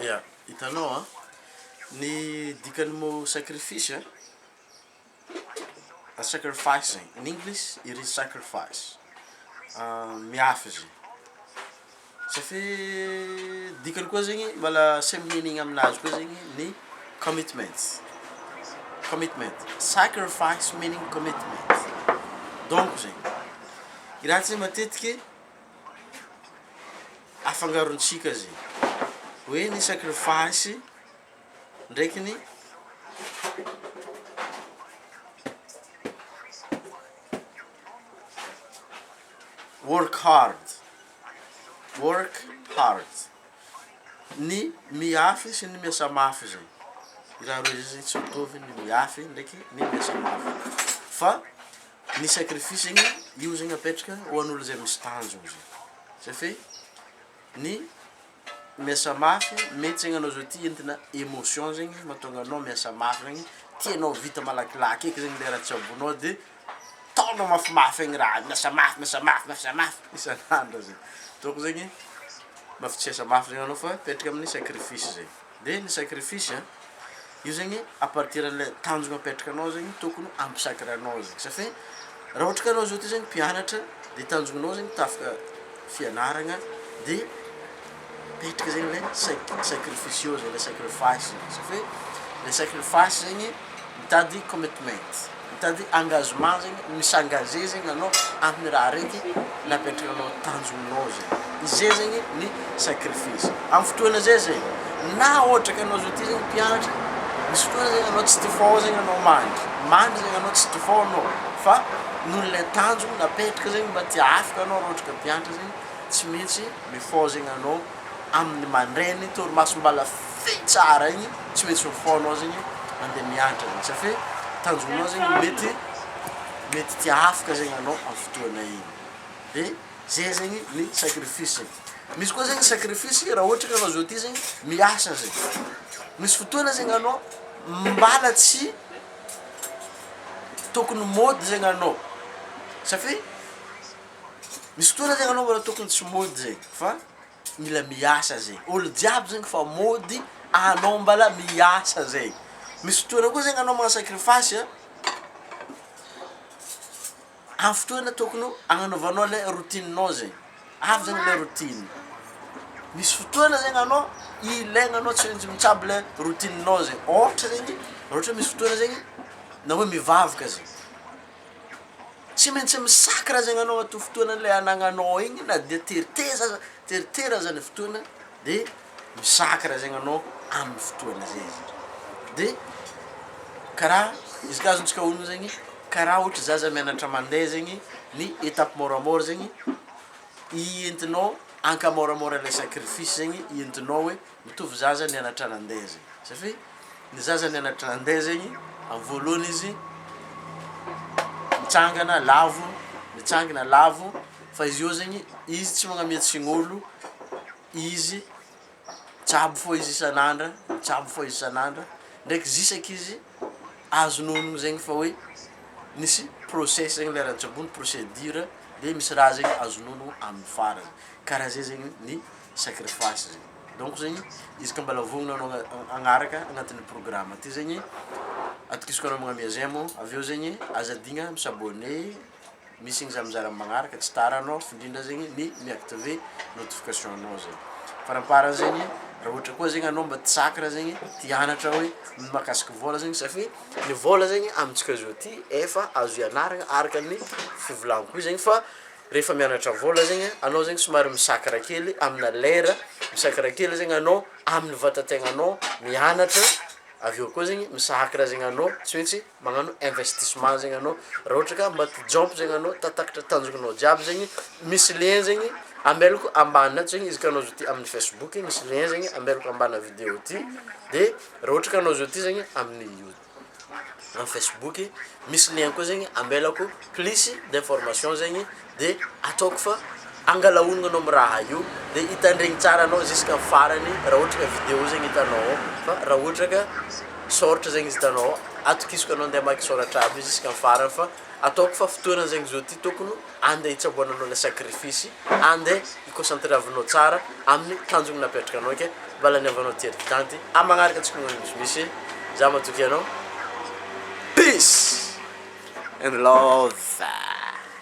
Ya, hitanao an, ny dikan'ny mot sacrifice an, a sacrifice zegny, in English it is sacrifice, miafy zegny, safe dikany koa zegny mbola same meaning aminazy koa zegny ny commitment, commitment, sacrifice meaning commitment, donc zegny, i raha ty zegny matetiky afangarontsika zegny hoe ny sacrifice ndraiky ny work hard, work hard, ny miafy sy ny miasa mafy zegny, i raha roy zay zegny tsy mitovy ny miafy ndraiky ny miasa mafy fa ny sacrifice zegny io zegny apetraka ho an'olo zay misy tanjogno zegny, zay fe ny miasa mafy mety zegny anao zao ty entina emotion zegny mahatonga anao miasa mafy zegny, tianao vita malakilaky eky zegny le raha tsabonao de ataonao mafimafy igny raha igny, miasa mafy, miasa mafy, miasa mafy isan'andro zegny, donc zegny mba tsy hiasa mafy zegny anao fa mipetraka amin'ny sacrifice zegny, de ny sacrifice a, io zegny à partir anle tanjona apetrakanao zegny tokony hampisacre anao zegny satria raha ohatra ka anao zao ty zegny mpianatra de tanjognonao zegny tafaka fianaragna de mipetraka zegny le sac- sacrifice eo zegny le sacrifice satria le sacrifice zegny mitady commitment, mitady engagement zegny, mi-s'engager zegny anao amin'ny raha araiky napetrakanao tanjognonao zegny, izay zegny ny sacrifice, amy fotoana zay zegny na ohatra ka anao zao ty zegny mpianatra, misy fotoana zegny anao tsy tia fô zegny anao mandry, mandry zegny anao tsy tia fô anao fa noho le tanjogno napetraka zegny mba te hahafaka anao raha ohatra ka mpianatra zegny tsy maintsy mifôha zegny anao amin'ny mandraigny torimaso mbala fy tsara igny tsy maintsy mifôha anao zegny mandeha mianatra zegny satria tanjognonao zegny mety mety te hahafaka zegny anao amy fotoana igny de zay zegny ny sacrifice, misy koa zegny sacrifice raha ohatra ka anao zao ty zegny miasa zegny, misy fotoana zegny anao mbala tsy tokony môdy zegny anao satria Misy fotoana zegny anao mbola tokony tsy mody zegny fa mila miasa zegny, olo jiaby zegny fa mody anao mbala miasa zegny, misy fotoana koa zegny anao magnano sacrifice a, amy fotoana tokony hagnanaovanao le routine-nao zegny, avy zegny le routine, misy fotoana zegny anao ilaigna anao tsy maintsy mitsabo le routine-nao zegny, ôhatra zegny raha ohatra hoe misy fotoana zegny na hoe mivavaka zegny. Tsy maintsy mi-sacre zegny anao anatin'ny fotoana le anagnanao igny na de teriteza aza teritery aza le fotoana de mi-sacre zegny anao amin'ny fotoana zay izy, de karaha izy ka azontsika onona zegny karaha ohatra zaza mianatra mande zegny ny étape môramôra zegny entinao ankamôramôra le sacrifice zegny entinao hoe mitovy zaza nianatra nande zegny satria Ny zaza nianatra nandeha zegny, amy voalohany izy mitsangana lavo, mitsangana lavo, fa izy eo zegny izy tsy magnamia tsign'olo, izy mitsabo fô izy isan'andra, mitsabo fô izy isan'andra, ndraiky zisaky izy azony onony zegny fa hoe nisy process zegny le raha tsaboina procédure de misy raha zegny azony onony amy farany, karaha zay zegny ny sacrifice zegny. Donc zegny izy ka mbala vognona anao hagnaraka agnatin'ny programme ty zegny, atokisako anao magnamia j'aime, aveo zegny aza adigna mi s'abonner, misy igny za mizara amy magnaraka tsy tara anao f'indrindra zegny ny mi-activer notification-nao zegny, faramparany zegny raha ohatra koa zegny anao mba tia sacre zegny te hianatra hoe ny mahakasiky vôla zegny satria ny vôla zegny amintsika zao ty efa azo ianaragna araka ny fivolagniko io zegny fa Rehefa mianatra vôla zegny anao zegny somary mi-sacre kely amina lera, mi-sacre kely zegny anao amin'ny vatan-tegnanao mianatra, avy eo koa zegny mi-sacre zegny anao tsy maintsy magnano investissement zegny anao raha ohatra ka mba te jump zegny anao tahatakatra tanjognonao jiaby zegny, misy lien zegny ambelako ambany ato zegny izy ka anao zao ty amin'ny facebook misy lien zegny ambelako ambana video ty de raha ohatra ka anao zao ty zegny amin'ny you-. Amin'ny facebook, misy lien koa zegny ambelako plus d'information zegny de ataoko fa angala honogno anao amy raha io de hitandregny tsara anao ziska farany raha ohatra ka video zegny hitanao ao fa raha ohatra ka sôratra zegny izy hitanao ao, atokisako anao ande hamaky sôratra aby ziska farany fa. Ataoko fa fotoana zegny zao ty tokony ande hitsaboananao le sacrifice, ande hi-concentrer-avinao tsara amin'ny tanjogno napetrakanao ke mba laniavanao ty tanty. Amy magnaraka antsika magnano misimisy, za matoky anao. Peace and love.